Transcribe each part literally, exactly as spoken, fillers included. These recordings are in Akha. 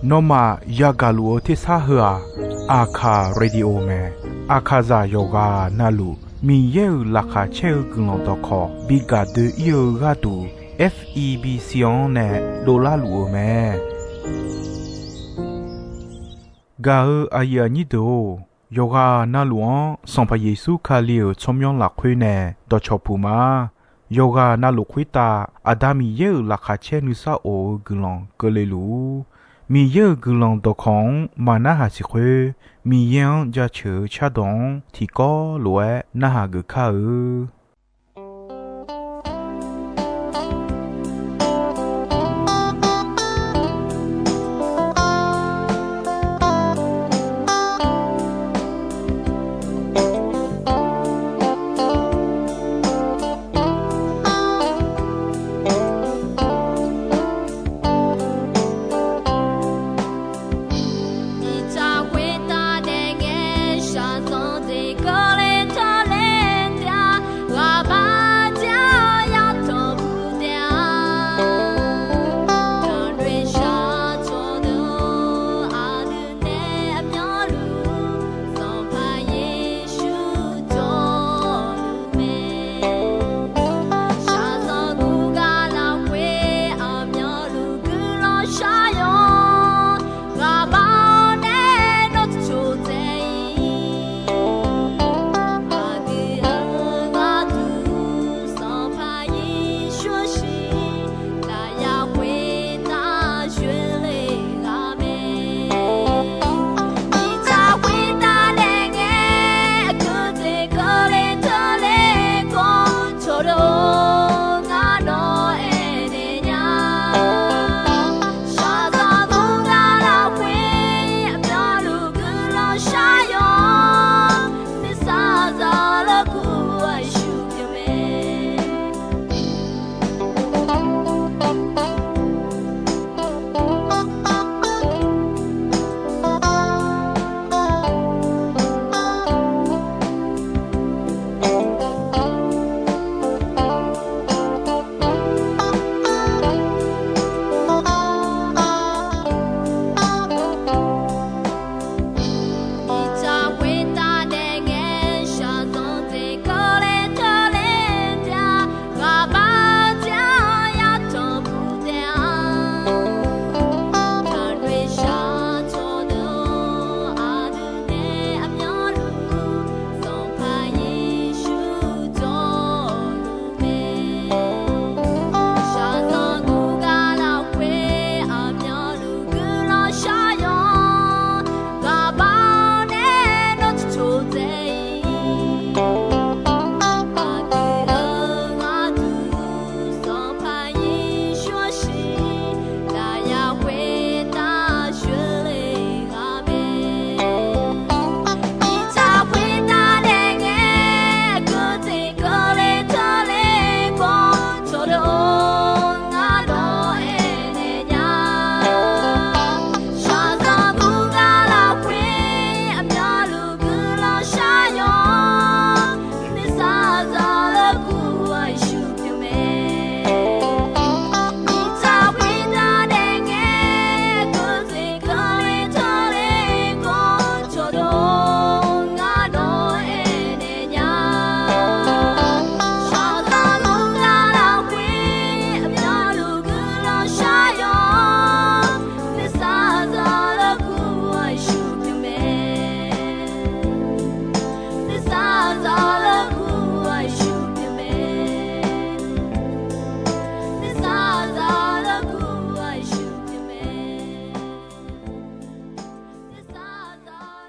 Nawmaf yagaq luf-eu tersar heu-aq, Aqkaq Radio mae. Aqkaqzaq yawqghaq navluf Miqyaer-euq laqkhaq caer-eu guiqlanq dawqkawq bi gaq doe-ir-eu gharduq, F E B C-anr nae dovlar luf-eu mae. Gaq-eu aqyuif aqnyir deuq-or, yawqghaq navluf-anr Sanqpaq Yeqsur Kali-euq tsawrmyanr lafkhoer nae dawqcawq puq ma. Yawqghaq navluf khoertav Aqda Miqyaer-euq laqkhaq caer nuisar of-eu guiqlanq keuvle luf-ur. Miqyaer-euq guiqlanq dawqkawq-anr maqnarhaq siq khoer, Miqyaer-anr jaceuq-eu cardawq-anr tiqkawv lof-aer narhaq geuf kar-eu.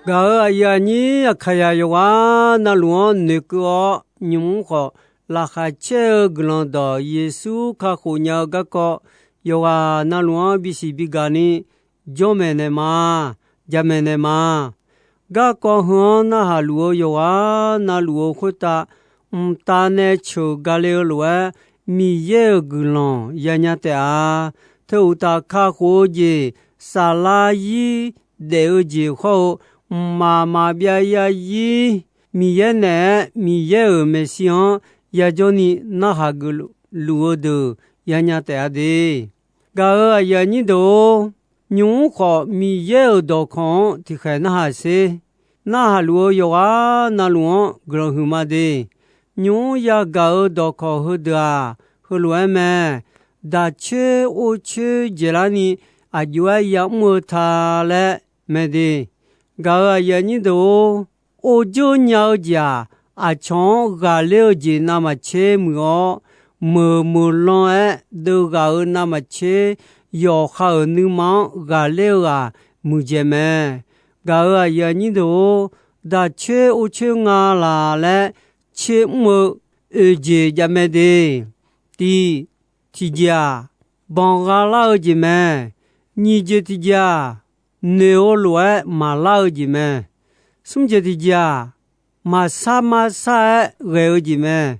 Gaq-euq aqyuif aqnyir Aqkaqzaq yawqghaq navluf-anr noeqkeuv-awr, nymq-mr khawf laqkhaq caer-eu guiqlanq dawq Yeqsur kakhof nya-eu garkawv yawqghaq navluf-anr bisiq bigaq ni jawr maeqnaeq ma, jamaeq naeq ma. Garkawv heu-anr narhaq luf-eu yawqghaq navluf-eu khoertav, mqtav nae ceuq gale-eu lof-aer, Miqyaer-euq guiqlanq yanya taef-a. Teu uqtaf, kakhof-eu jeq, saflar zir daef-eu jeq hawr-eu, mqmaq maqbyav zarzir Miqyaer naeq-aer Miqyaer-euq maeqshi-anr yajawr ni narhaq geuf luf-eu deuq yanya taef-a de. Gaq-euq aqyuif aqnyir deuq-or, nymq-mr khawf Miqyaer-euq dawqkawq-anr tiqkhaeq narhaq sher. Narhaq luf-eu yawqghaq na luf-anr guiqlanq huiqma de. Nymq-mr yagaq-euq dawqkawq heudeuq-aq, heulof-aer mae. Daq coer or coer dzaeqlar ni aqjox-aer yamr-eu ta laer mae de. Gaq-euq aqyuif aqnyir deuq-or, or dzeur nya-eu jeq-aq, aqcawq-anr ghaqler-eu jeq navmaqtser muiq-awr, meuq meuq lan-aer deuvghaq-euq navmaqtser, yawqha-euq nuima-anr ghaqler-eu ghaq muiqdzaeq mae. Gaq-euq aqyuif aqnyir deuq-or, daq coer or coer nga laq laer tsermr-eu oeq jeq javmae de. Tiq, tiqjeq-aq, banqgha lar-eu jeq mae. Nyiq jeq tiqjeq-aq, noeq-eu lof-aer maqlar-eu jeq mae. Smr jeq tiqjeq-aq, maqsar marsar-aer ghae-eu jeq mae.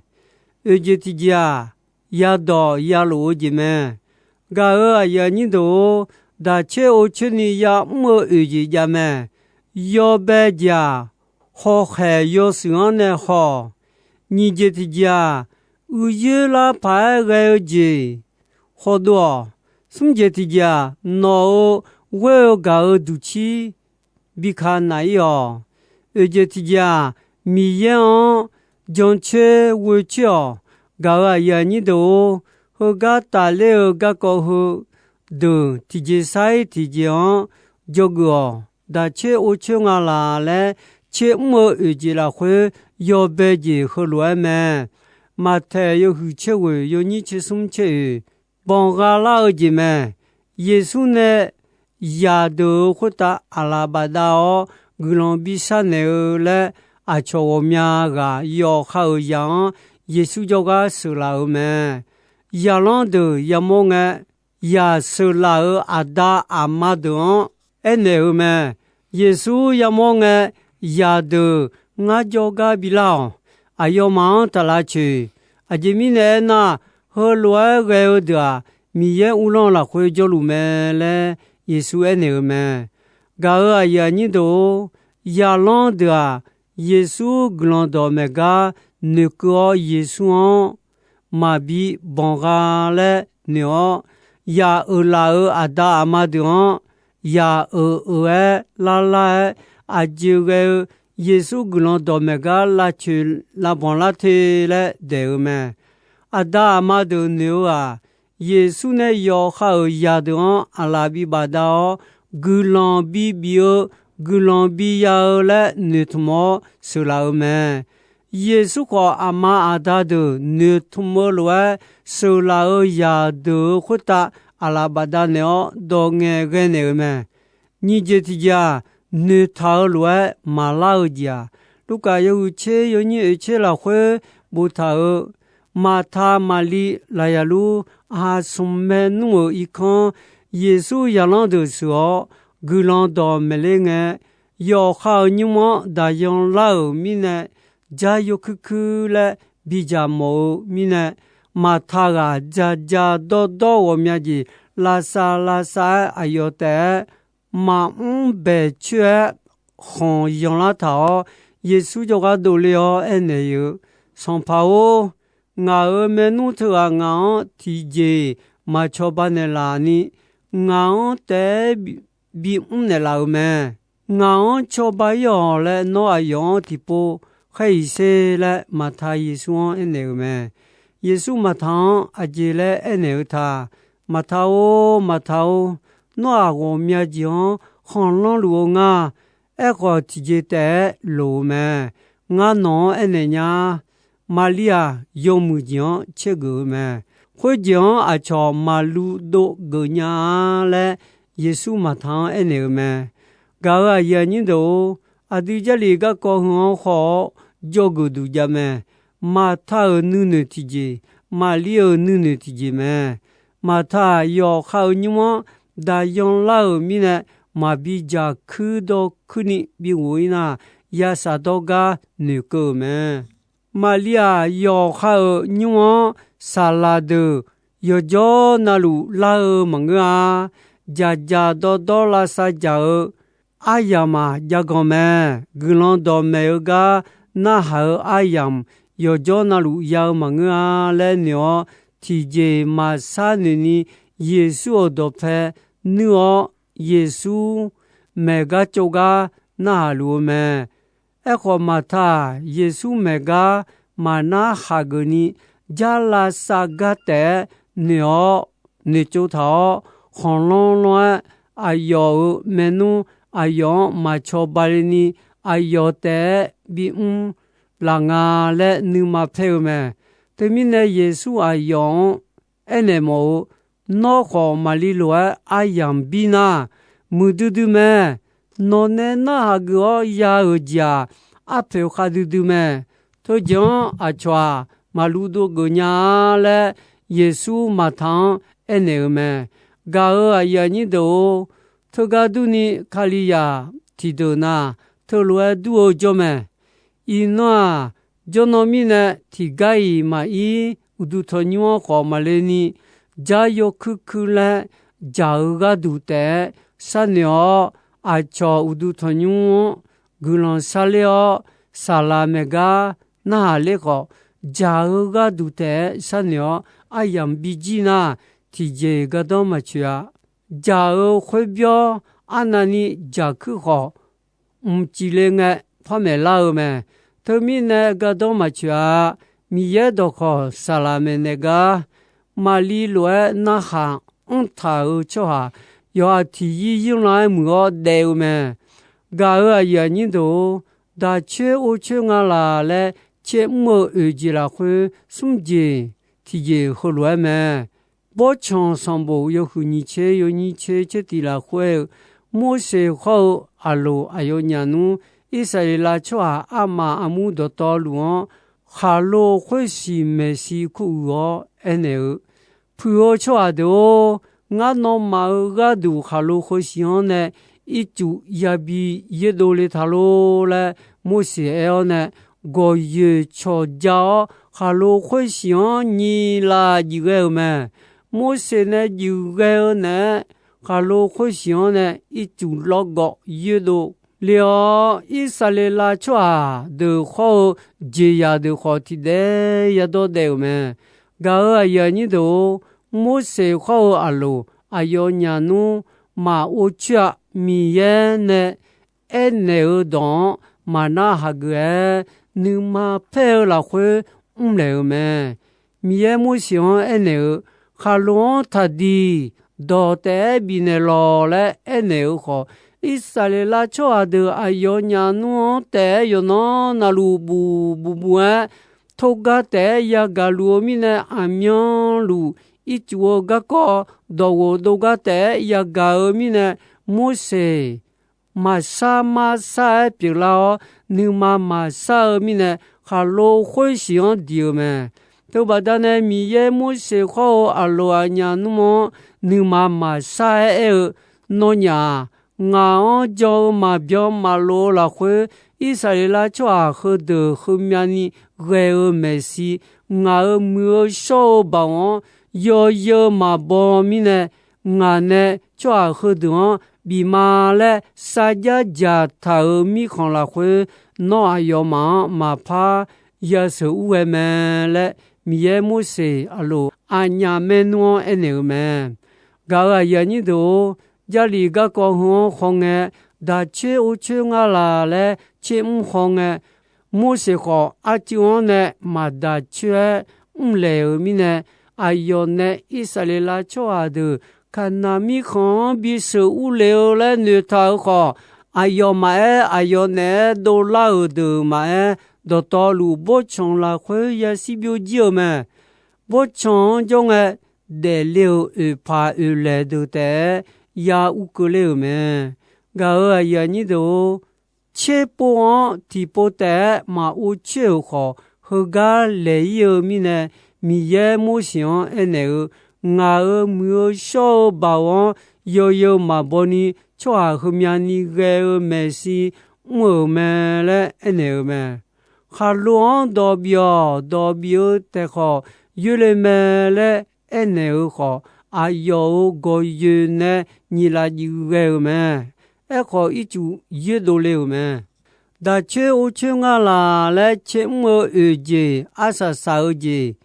Oeq jeq tiqjeq-aq, yadawq yalof-eu jeq mae. Gaq-euq aqyuif aqnyir deuq-or, daq coer or coer ni yamr-eu oeq jeq javmae. Yawbae jeq-aq, hawkhaeq yawshuif-anr nae haw-awq. Nyiq jeq tiqjeq-aq, uiqyoer lar paq-aer ghae-eu jeq hawdov-awq. Smr jeq tiqjeq-aq, nawq-euq ghoer-eu gaq-eu duqcir bi ka naq-ir-awq. Oeq jeq tiqjeq-aq, Miqyaer-anr jancoer ghoecoer-awq. Gaq-euq aqyuif aqnyir deuq-or, heugar tafler-eu garkawv heudeuq tiqjeq sar-ir tiqjeq-anr dzawgeuf-awq. Daq coer or coer nga laq laer tsermr-eu oeq jeq lafkhoer yawbae jeq heulof-aer mae. Maqtaeq yawhuiq tser ghoeq yawnyir tser smr tser oeq, banqgha lar-eu jeq mae. Yeqsur nae zaqdeuq-euq khoertav aqlaf bafdav-awr guiqlanq bishar naeq-eu laer, aqcawq ghawqmya ghaq yawqha-euq zaq-anr Yeqsur jawrgar sheuqlaf-euq mae. Zaqlanr deuq yamawr ngae, zaq sheuqlaf-euq aqda aqma deuq-anr aernaeq-eu mae. Yeqsur yamawr ngae, zaqdeuq ngar jawrgar bilar-awq. Aqyawfmaf-anr taq lavcoeq. Aqjeq mirnae aernar, heulof-aer ghae-eu deuq-aq, Miqyaer uvlanr lafkhoer jawrluf mae laer Yeqsur aernaeq-eu mae. Gaq-euq aqyuif aqnyir deuq-or, zaqlanr deuq-aq, Yeqsur guiqlanq dawqmaeq gar noeqkeuv-awr, Yeqsur-anr maqbi banqgha laer noeq-awr, zaq uiqlaf-euq aqda aqma deuq-anr zaq uiq uiq-aer lar lar-aer, aqjeq ghae-eu Yeqsur guiqlanq dawqmaeq gar lavcoeq lavbanq lar te laer daeq-eu mae. Aqda aqma deuq noeq-eu-aq, Yeqsur nae yawqha-euq zaqdeuq-anr aqlaf bi bafdav-awr, guiqlanq bi bif-eu, guiqlanq bi ya-eu laer noeqtmq-awr sheuqlaf-eu mae. Yeqsur khawf, aqma aqda deuq noeqtmq-eu lof-aer sheuqlaf-euq zaqdeuq-euq khoertav aqlaf bafdav naeq-awr dawq ngaeqghae naeq-euq mae. Nyiq jeq tiqjeq-aq, noeqtaq-eu lof-aer maqlar-eu jeq-aq, Lurkaf yawhuiq tser yawnyir oeq tser lafkhoer boftaq-euq, Maqta, Maqli, Laqzaqlur, aqha smq maernmr-euq irkanr, Yeqsur zaqlanr deuq sheuq-awr guiqlanq dawqmaeq ler ngae, yawqha-euq nymr-anr daqyan lar-euq mirnae, jar yawkuir kuir laer bidzaq mawf-eu mirnae, Maqta ghaq dzaqdzaq dawrdawr ghawqmya jeq lavsav lavsav-aer aqyawf taef-aer maqmr baeq coer-aer khanq yanlar taq-awr, Yeqsur jawrgar dovle-awr aernaeq-eu, Sanqpaq-or, ngaq-euq maernmr teughaq ngaq-anr tiqjeq-iq maq cawba naeqlaf ni, ngaq-anr taef-aer bimr naeqlaf-euq mae. Ngaq-anr cawba-ir-awq laer nawr aqyawf-anr tiqpov khaer-iq sher laer, Maqta Yeqsur-anr aernaeq-euq mae. Yeqsur Maqta-anr aqjeq laer aernaeq-eu ta? Maqta-or, Maqta-or, nawr-aq ghawqmya jeq-anr khanqlanr luf-eu nga. Aerkhawf, tiqjeq taef-aer loq-eu mae. Ngar nawq-anr aernaeq nya. Maqlir-aq, yawmuiq jeq-anr caergeuf-eu mae. Khoerjeq-anr aqcawq maqlu dov geuf nya-a laer, Yeqsur Maqta-anr aernaeq-eu mae. Gaq-euq aqyuif aqnyir deuq-or, aqdui Jarlif garkawv heu-anr khawf-awr dzawgeuf duq jav mae. Maqta-euq nuinoeq tiqjeq, Maqlir-euq nuinoeq tiqjeq mae. Maqta-aq, yawqha-euq nymr-anr daqyan lar-euq mirnae, maqbi dzaq kuir dawr kuir ni bighof-ir nar, ya shafdawr gar noeqkeuv-euq mae. Maqlir-aq, yawqha-euq nymr-anr saqlaq deuq yawqjawr na luf lar-eu maqngeur-a. Dzaqdzaq dawrdawr lavsav dzaq-eu aryamq-aq, jaganq mae. Guiqlanq dawqmaeq-eu gar narhaq-eu aryamq yawqjawr na luf ya-eu maqngeur-a laer noeq-awr, tiqjeq maqsar noeq ni Yeqsur-euq dawqpae nuir-awr, Yeqsur maeq gar tsov gar narhaq luf-eu mae. Aerkhawf, Maqta-aq, Yeqsur maeq gar maqnar haq geufni, jar lavsav gar taef-aer noeq-awr, noeqtsov taq-awr, khanqlanr lanr-aer, aqyawf-euq maernmr aqyawf-anr maqcawba le ni, aqyawf taef-aer bimr laf nga laer nuima paer-eu mae. Teumirnae, Yeqsur aqyawf-anr aernaeq mawf-eu, Nawr khawf, Maqliv lof-aer aryamq bir nar, muiqdui dui mae. Nawq nae narhaq geuf-awr ya-euq jeq-aq, arpoeq khavdui dui mae. Teujeq-anr aqcawq-aq, maqluv dov geuf nya-a laer, Yeqsur Maqta-anr aernaeq-eu mae. Gaq-euq aqyuif aqnyir deuq-or, teugar durni, Kalizaq tiqdeuq na, teulof-aer dur-eu jawr mae. Iqnan-aq, jawrnan mirnae tiqgar-iq maqir, uqduq tanqnymr-anr khawf maqle ni, jar yawkuir kuir laer, jaq-eu gharduq taef-aer sharnoeq-awr, aqcawq uqduq tanqnymr-anr guiqlanq sharler-awr, saqlaq maeq gar narhaq ler khawf, jaq-eu gharduq taef-aer sharnoeq-awr aryamq bijir nar, tiqjeq gardanr maqtsoeq-a. Jaq-eu khoerbyawr arnavni jaqkuir khawf, mqcif le ngae par maeqlar-eu mae. Teumirnae gardanr maqtsoeq-a. Miqyaer dawqkawq saqlaq maeqnaeq gar, Maqliv lof-aer narhaq anrtaq-euq tsawrhaq, yawqha tiqyir yirlan-aer muiq-awr daef-eu mae. Gaq-euq aqyuif aqnyir deuq-or, daq coer or coer nga laq laer caermr-eu oeq jeq lafkhoer smr jeq tiqjeq heulof-aer mae. Bawrtsanq sanqbof yawhuiq nyiq tser yawnyir tser tser tiq lafkhoer aer-eu, Morseq hawr-eu Aqloq aqyawfnyaf nmr, Irsaqleqlav tsawrhaq armaf armur dawqtawvluf-anr, khaqlo khoersiq maeqshi kuruiq-awr aernaeq-eu, Puiq-eu tsawrhaq deuq-or, ngar nawmaf-euq gharduq khaqlo khoersiq-anr nae ircuf yabi yoerdov le ta lor laer Morseq aer-awr nae, gawqyoeq cawqja-awr, khaqlo khoersiq-anr nyiq laf jif ghae-euq mae. Morseq nae jif ghae-eu naeq-aer, khaqlo khoersiq-anr nae ircuf lawrgawv yoerdov le-awr, Irsaqleqlav tsawrhaq deuq hawr-eu jeqzaq deuq khawf tiqdaev yadawr daef-euq mae. Gaq-euq aqyuif aqnyir deuq-or, Morseq hawr-eu Aqloq aqyawfnyaf nmr, maqor coer-a. Miqyaer nae aernaeq-eu dawq-anr maqnar hageuf-aer, nuima paer-eu lafkhoer mrlaeq-euq mae. Miqyaer Morseq-anr aernaeq-eu, Khaqlo-anr taqdiq dawq taef-aer bifnaeq lawq laer aernaeq-eu khawf, Irsaqleqlav tsawrhaq deuq aqyawfnyaf nmr-anr taef-aer yawqnan navluf buf buf buf-aer, torgar taef-aer yagaq luf-eu mirnae, aqmyanluf ircuf-eu garkawv dawqghof dov gar taef-aer yagaq-eu mirnae, Morseq maqshar marsar-aer pyeuflar-awr, nuima maqshar-eu mirnae, khaqlo khoersiq-anr diq-eu mae. Teubaqda nae Miqyaer Morseq hawr-eu Aqloq aqnyaf nmr-anr nuima maqshar-aer aer-eu, Nawnyaf-aq, ngaq-anr jan-eu maqbyan maqlof-eu lafkhoer, Irsaqleqlav tsawrhaq heudeuq heumyavni ghae-eu maeqshi, ngaq-euq muiq-eu shawr-eu baoq-anr yawyeu maqbaw mirnae, ngaq nae tsawrhaq heudeuq-anr bif ma laer sarjax dzaqtaq-euq mirkhanq lafkhoer, nawr aqyawfmaf-anr maqpar yasheuq ur ghae mae laer, Miqyaer Morseq Aqloq aqnyaf maernmr-anr aernaeq-eu mae. Gaq-euq aqyuif aqnyir deuq-or, Jarlif garkawv heu-anr khawngae, daq coer or coer nga laq laer tser mr khawngae, Morseq khawf arcuiv-anr nae maqdaq coer-aer mrlaeq-euq mirnae, aqyawf nae Irsaqleqlav tsawrhaq deuq Kaqnaq mirkhanq-anr bisheuq urle-eu laer noeqtaq-euq khawf, aqyawf maqaer, aqyawf naeq-aer dovlar-euq deuq maqaer, dawqtawvluf bawrtsanq lafkhoer yashir byovjir-eu mae. Bawrtsanq-anr jawr ngae, daefle-euq oeqpaq oeqlaeq deuq taef-aer ya ur keuvler-euq mae. Gaq-euq aqyuif aqnyir deuq-or, tserpov-anr tiqpov taef-aer maqor coer-euq khawf, heugar laeq-ir-eu mirnae, Miqyaer Morseq-anr aernaeq-eu, Ngaq-euq muiq-eu shawr-eu baoq-anr yawyeu maqbaw ni, tsawrhaq heumyavni ghae-eu maeqshi mr-euq mae laer aernaeq-euq mae. Khaqlo-anr dawq bif-awq, dawq bif-eu taef khawf yoerle mae laer aernaeq-eu khawf, aqyawf-euq gawqyoeq nae nyiq laf jif ghae-euq mae. Aerkhawf, ircuf yoerdov le-euq mae. Daq coer or coer nga laq laer tser mr-eu oeq jeq arsaq saq-eu jeq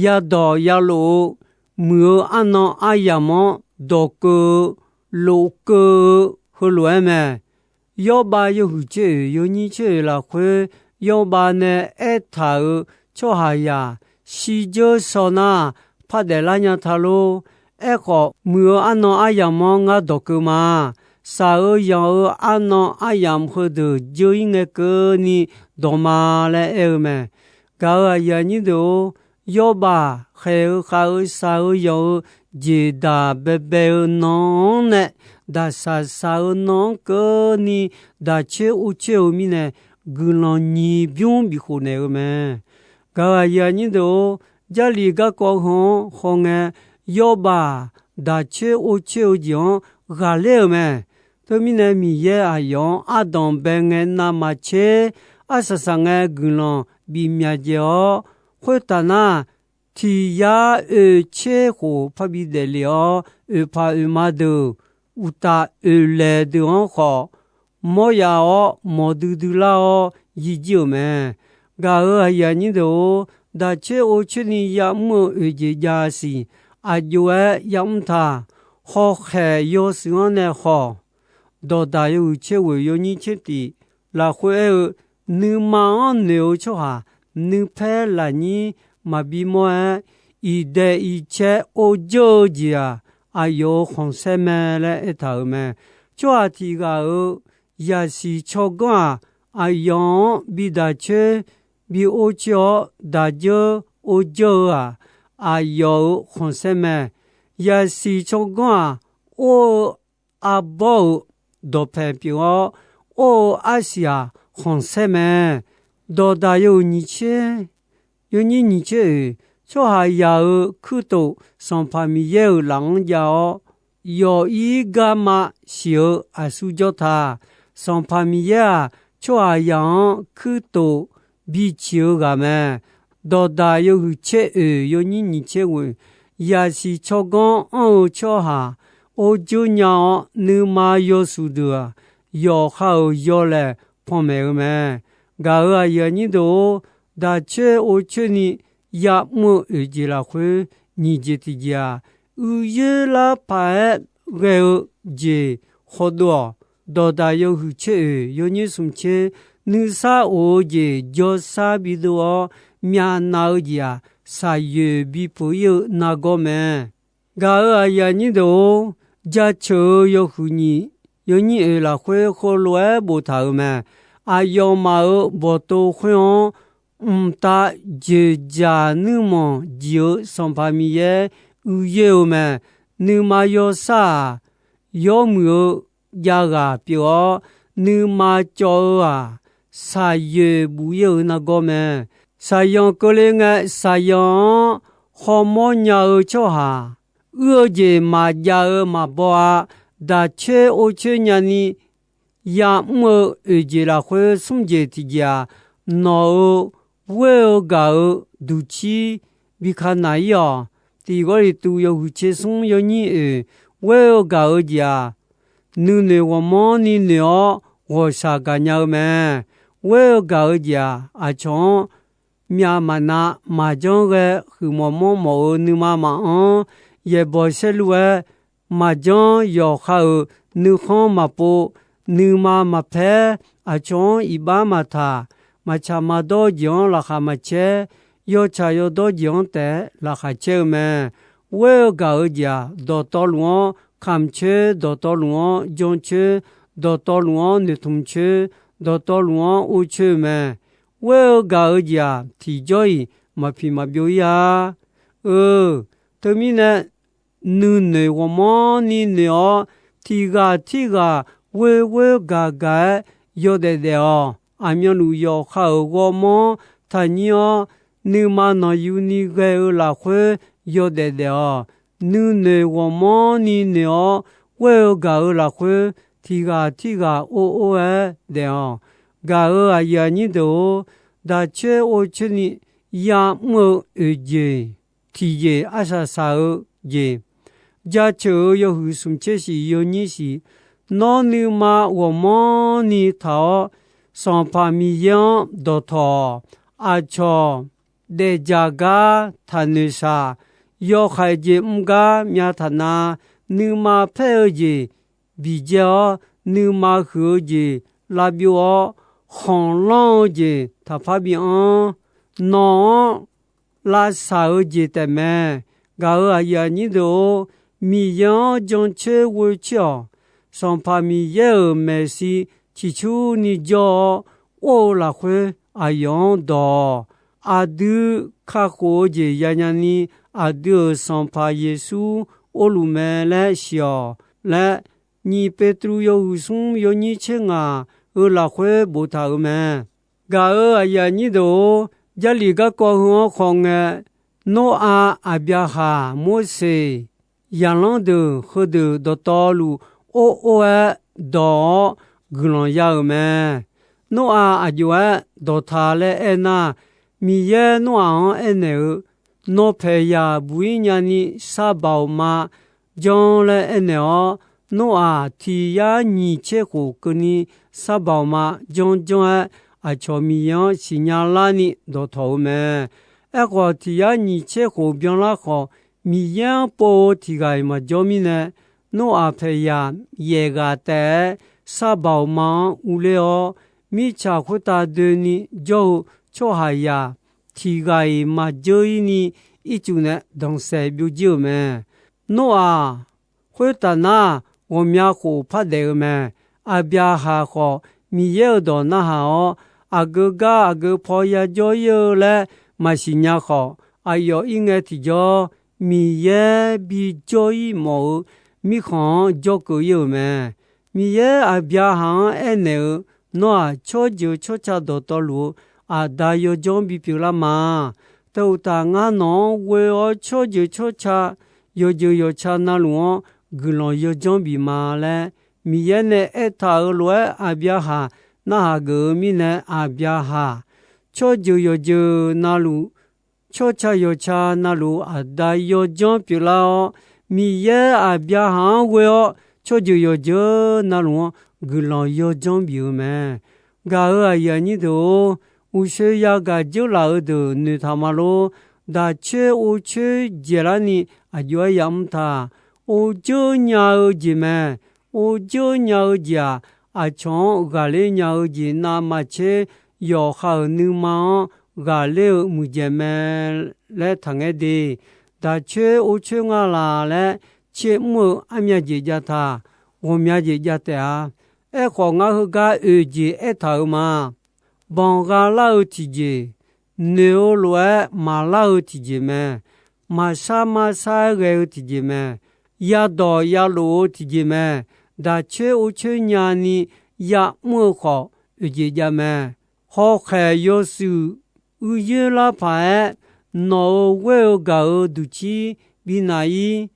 yadawq yalof-eu muiq-eu arnan aryamq-anr dawqkeuv-eu, lofkeuv-eu heulof-aer mae. Yawrbav yawhuiq tser oeq yawnyir tser oeq lafkhoer, Yawrbav nae aertaq-euq tsawrhaqzaq shirdzeur shaw nar, pardaef lar nya ta lor. Aerkhawf, muiq-eu arnan aryamq-anr ngar dawqkeuv ma. Shaq-eu yanq-eu arnan aryamq heudeuq dzeur-ir ngae keuvni dawq ma laer aer-eu mae. Gaq-euq aqyuif aqnyir deuq-or, Yawrbav khaeq-eu khav-eu shaq-eu yanq-eu jeq daq baebae-eu nan-anr nae, daqsaq saq-eu nan-anr keuvni daq coer or coer-eu mirnae, guiqlanq nyiq bymr bifkhof naeq-eu mae. Gaq-euq aqyuif aqnyir deuq-or, Jarlif garkawv heu-anr hawngae, Yawrbav daq coer or coer-eu jeq-anr ghaqler-euq mae. Teumirnae Miqyaer aqyawf-anr ardanq bae ngae navmaqtser, arsaq saq ngae guiqlanq bif myaq dzaeq-awr, khoertaf nar, tiq yar oe tser khof parbi daefle-awr, oeqpaq oeqma deuq, uqtaf oeqlaeq deuq-anr khawf, mawrya-awr mawqdui dui lar-awr yir jir-euq mae. Gaq-euq aqyuif aqnyir deuq-or, daq coer or coer ni yamr-eu oeq jeq jav siq. Aqjox-aer yamr ta. Hawkhaeq yawshuif-anr nae khawf, dawqdaq yawhuiq tser ghoeq yawnyir tser tif lafkhoer aer-eu, nuima-anr noeq-eu tsawrhaq nuipaer lafnyir maqbi mawr-aer, iqdaeq iqcae or dzeur-eu jeq-aq, aqyawf-euq khanqsaer mae laer aertaq-euq mae. Tsawrhaq tiq ghaq-euq yaqsiq tsawrganr-aq, aqyawf-anr bi daq coer bi or coer-awr daq dzeur or dzeur-eu-aq, aqyawf-euq khanqsaer mae. Yaqsiq tsawrganr-aq, or-eu arbawr-euq dawqpaeq pyeuf-awr, or-eu arsiq-aq khanqsaer mae. Dawqdaq yawhuiq nyiq tser, yawnyir nyiq tser oeq, tsawrhaqzaq-euq kuirtof Sanqpaq Miqyaer-euq laf-anr jav-awr, yawf-ir garma siq-eu aqsur jawr ta. Sanqpaq Miqyaer-aq, tsawrhaqzaq-anr kuirtof biciq-eu ghaq mae. Dawqdaq yawhuiq tser oeq yawnyir nyiq tser ghoeq, yaqsiq tsawrganr anr-eu tsawrhaq or dzeur nya-awr, nuima yawshuif deuq-aq, yawqha-euq yawlaeq panmaeq-eu mae. Gaq-euq aqyuif aqnyir deuq-or, daq coer or coer ni ya'mr-eu oeq jeq lafkhoer nyiq jeq tiqjeq-aq, uiyoer lar paq-aer ghae-eu jeq khawdov-awq. Dawqdaq yawhuiq tser oeq yawnyir smq tser, nuisar of-eu jeq jawrsar bidov-awr, myavnav-eu jeq-aq, shaqyoeq bipeuq-ir-eu nargawr mae. Gaq-euq aqyuif aqnyir deuq-or, jaceuq-eu yawhuiq nyiq yawnyir oeq lafkhoer heulof-aer boftaq-euq mae. Aqyawfmaf-euq bawqtov khoer-anr, mqtav joeqdzaq nuirmanq jiq-eu Sanqpaq Miqyaer uiyoer-eu mae. Nuima yawsar-aq, yawmuiq-eu javghaq pyeuf-awr, nuima cawv-eu-aq, shaqyoeq buf-ir-eu nargawr mae. Shaqzanq keuvle ngae, shaqzanq-anr hawmawr nya-eu tsawrhaq, uir-eu jeq maqjav-eu maqbaw-a. Daq coer or coer nyani ya'mr-eu oeq jeq lafkhoer smr jeq tiqjeq-aq, nawq-euq ghoer-eu gaq-euq duqcir bi ka naq-ir-awq. Tiq Gawrliqtu yawhuiq tser smr yawnyir oeq, ghoer-eu gaq-eu jeq-aq, nuinoeq ghawqmanrni noeq-awr ghawqshaq gaqnya-eu mae. Ghoer-eu gaq-eu jeq-aq, aqcawq-anr myav maqnav maqjanr ghae huiqmawf manrmawf-eu nuima maqanr, yaeqbawq saerlu-aer maqjanr yawqha-euq nuikhanr maqpov, nuima maqpaer, aqcawq-anr iqbax maqtaq, maqtsaq maqdawr jeq-anr laqkhaq maqcaer, yawtsaq yawdawr jeq-anr taef-aer laqkhaq caer-eu mae. Ghoer-eu gaq-eu jeq-aq, dawqtawvluf-anr kamq coer, dawqtawvluf-anr janr coer, dawqtawvluf-anr noeqtmq coer, dawqtawvluf-anr or coer-eu mae. Ghoer-eu gaq-eu jeq-aq, tiqjawr-iq maqpiq maqbyov-ir-a. Eu, teumirnae, nuinoeq ghawqmanrni noeq-awr, tiq ghaq tirghaq ghoer ghoer gaq gaq-aer yawdaef daef-awq. Aqmyanluf yawqha-euq ghawrmawr taqnyir-awr, nuima nanqyuni ghae-eu lafkhoer yawdaef daef-awq. Nuinoeq ghawqmanrni noeq-awr, ghoer-eu gaq-eu lafkhoer tiq ghaq tirghaq or or-aer daef-awq. Gaq-euq aqyuif aqnyir deuq-or, daq coer or coer ni ya'mr-eu oeq jeq tiqjeq arsaq saq-eu jeq, jaceuq-euq yawhuiq smq tser shiq yawnyir shiq, nawr nuima ghawqmanrni taq-awr, Sanqpaq Miqyaer-anr dawqtawq-awq. Aqcawq daefdzaq gar taqnoeq shaq. yawhaiq jeq mr gar myav taq na, nuima paer-eu jeq biqjae-awr, nuima huiq-eu jeq lavbyov-awr, khanqlanr-eu jeq taqpar bianr. Nawq-anr lavsaq-eu jeq taef mae. Gaq-euq aqyuif aqnyir deuq-or, Miqyaer-anr jancoer ghoecoer-awq. Sanqpaq Miqyaer-euq maeqshi ciqcurni jawr-awr, or-eu lafkhoer aqyawf-anr dawq-awq. Aqdui kakhof-eu jeq yanya ni, aqdui-euq Sanqpaq Yeqsur orluf mae laer siq-awq laer, nyiq Beqtuvluv yawhuiq smr yawnyir tser ngaq-euq lafkhoer boftaq-euq mae. Gaq-euq aqyuif aqnyir deuq-or, Jarlif garkawv heu-anr khawf ngae, Noraq, Aqbyaqhaq, Morseq, zaqlanr deuq heudeuq dawqtawvluf or or-aer dawq-awr guiqlanq ya-euq mae. Noraq aqjox-aer dawqtaq laer aernar, Miqyaer Noraq-anr aernaeq-eu, Nawq paeqyaq buq-ir nyani sar baoq ma janr laer aernaeq-awr, Noraq tiq yar nyiq tser khof keuvni sar baoq ma janr janr-aer, aqcawq Miqyaer-anr siqnya larni dawqtawq-eu mae. Aerkhawf, tiq yar nyiq tser khof byanlar khawf, Miqyaer-anr pov-eu tiq ghaq-iq maqjawr mirnae, Noraq paeqyaq yaef ghaq taef-aer sar baoq ma-anr urler-awr, mirtsaq khoertav doeni jawr-eu tsawrhaqzaq tiq ghaq-iq maqjeur-ir ni ircuf nae danqsaef byovjir-euq mae. Noraq khoertaf nar, ghawqmya khof par daef-eu mae. Aqbyaqhaq khawf, Miqyaer-euq dawq narhaq-awr, aqgeu gar aqgeu paw yajawr-ir-eu laer maqsiq nya khawf, aqyawf ir ngae tiqjawr, Miqyaer bijawr-ir mawf-eu mirkhanq-anr jawrkeuv-ir-euq mae. Miqyaer Aqbyaqhaq-anr aernaeq-eu, Nawr-aq, tsawrjeuq tsawrca dawqtawvluf-eu aqda yawdzanr bipyeuf lar ma. Teu uqtaf, ngar nawq-anr ghoe-awr tsawrjeuq tsawrca yawqjeuq yawqca navluf-anr guiqlanq yawdzanr bif ma laer, Miqyaer nae aertaq-euq lof-aer Aqbyaqhaq narhaq geuf-eu mirnae, Aqbyaqhaq tsawrjeuq yawqjeuq navluf, tsawrca yawqca navluf aqda yawdzanr pyeuflar-awr, Miqyaer Aqbyaqhaq-anr ghoe-awr tsawrjeuq yawqjeuq navluf-anr guiqlanq yawdzanr bif-eu mae. Gaq-euq aqyuif aqnyir deuq-or, uqshoe yagaq dzeurlaf-eu deuq noeqtaq ma lor. Daqcoer ovcoer dzaeqlarni aqjox-aer yamr taq. Ovdzeur nya-eu jeq mae. Ovdzeur nya-eu jeq-aq, aqcawq-anr ghaqler nya-eu jeq navmaqtser yawqha-euq nuima-anr ghaqler-eu muiqdzaeq mae laer taqngaer de. Daqcoer ovcoer nga laq laer caer mr-eu armya jeq jav taq. Ghawqmya jeq jav taef-a. Aerkhawf, ngar heugar oeq jeq aertaq-euq ma. Banqgha lar-eu tiqjeq, noeq-eu lof-aer maqlar-eu tiqjeq mae. Maqshar maqshar-aer ghae-eu tiqjeq mae. Yadawq yalof-eu tiqjeq mae. Daqcoer ovcoer nyani yamr-eu khawf, oeq jeq jav mae. Hawkhaeq yawshuif uiyoer lar paq-aer, nawq-euq ghoer-eu gaq-euq duqcir bi naq-ir.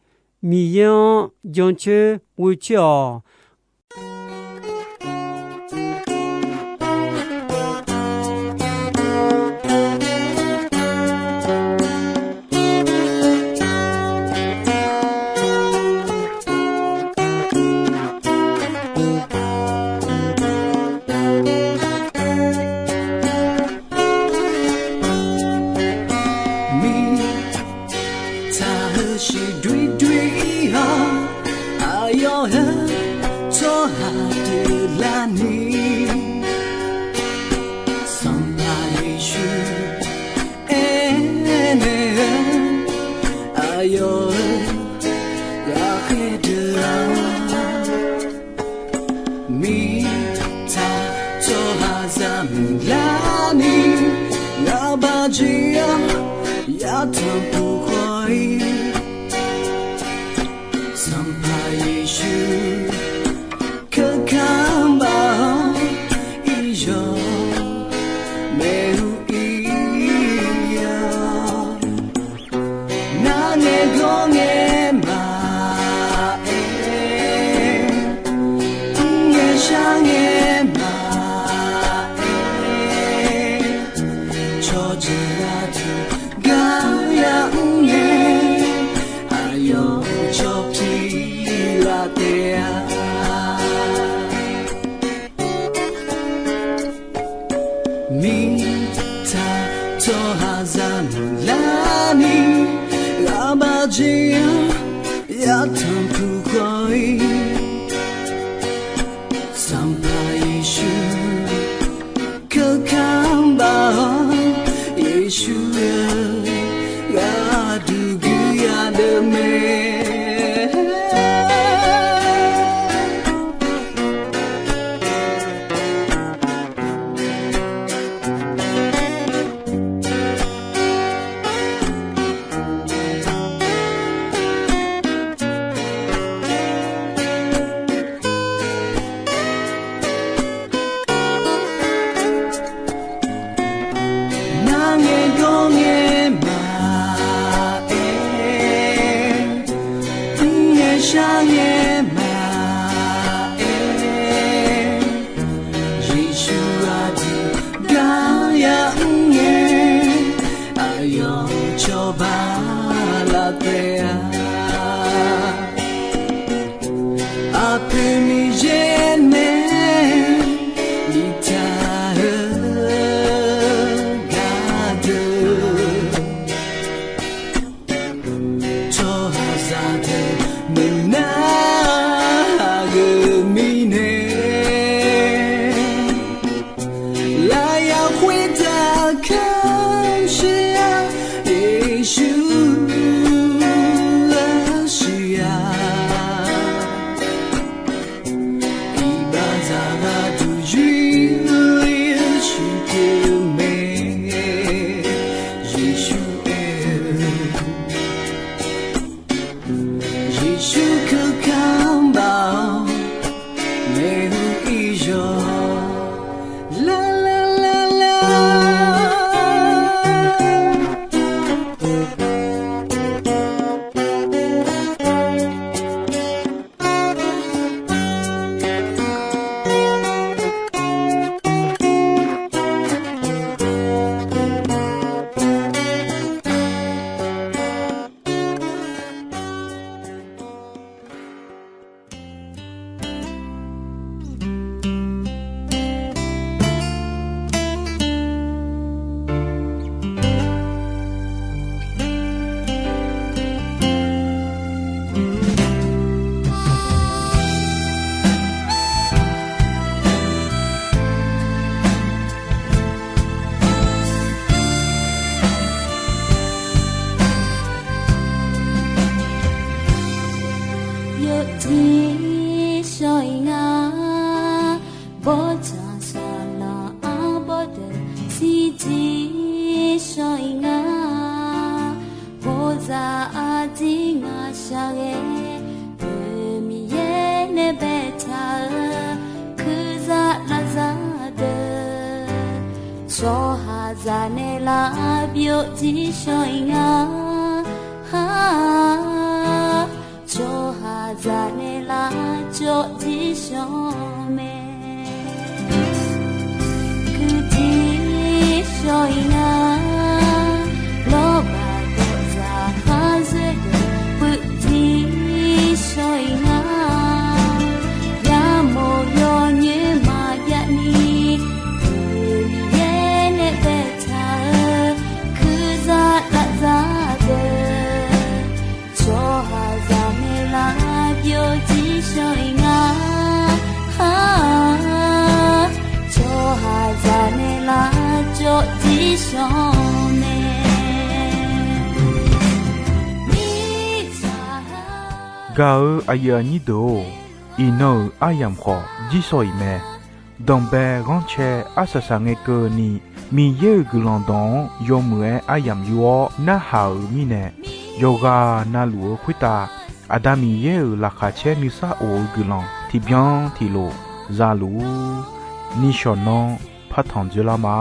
Miqyaer-anr jancoer ghoecoer-awq. Mirtsaq heu shiq doer doer-awr, aqyawf heu tsawrhaq deuq larni, Sanqpaq Yeqsur aernaeq-eu, aqyawf-euq ghaqkhaer deuq-aq, mirtsaq tsawrhaqzaq muiqlarni, ngaq baq jeq-awr yatanq puq khawf-ir, Sanqpaq Yeqsur keuka baq-awr, iryawq maeq-eu ir-a. Nar ngaeqgawr ngae maqaer, mr ngae shar ngae maqaer, cawqjeuq aqdui gar yamr ngae, aqyawf cawq pir laf taef-a. Mirtsaq tsawrhaqzaq muiqlarni, ghaq baq ngae maqaer, Yeqsur aqdui gar yamr ngae, aqyawf cawba laf taef-a. Aqpoeq Miqyaer nae biftaq-eu gardeuq, tsawrhaqzaq deuq maeqnar-eu mirnae, lafyaq khoertav kamq shir-a, Yeqsur lafshuif-a. Iqbaxzaq gharduq yoer-eu shuif pyeuf-eu mae. Yeqsur aer-eu, Yeqsur keuv kamq baf-awr, maeqhu iqyawq lar lar lar lar. Yawjir shawr-iq nga, bawrtsanq saqlaq arbawr deuq shirjir shawr-iq nga. Bawrzaq arjir ngaq shaqghae, Miqyaer nae baetaq-eu kurzaq lavzaq deuq, tsawrhaqzaq nae lavbyov jir shawr-iq nga. Tsawrhaqzaq nae lavcawv jir shawr mae. Kuirjir shawr-iq nga, lawrbaq dawqzaq khar zoer deuq puivjir shawr-iq nga. Yamawr yawnyoer maqjav ni, Miqyaer nae baetaq-eu kurzaq lavzaq deuq, tsawrhaqzaq nae lavbyov jir shawr-iq nga. Tsawrhaqzaq nae lavcawv jir shawr mae. Gaq-eu aqyuif aqnyir deuq-or, iqnan-euq aryamq khawf jir shawr-iq mae. Danqbae ghanrcae arsaq saq ngae keuvni, Miqyaer-euq guiqlanq dawq-anr yawmuiq-aer aryamq yur-awr narhaq-euq mirnae, yawqghaq navluf-eu khoertav Aqda Miqyaer-euq laqkhaq caer nuisar of-eu guiqlanq tiqbyan tiqlof za luf-ur. Nishawq nanr partanq dzoerlar ma.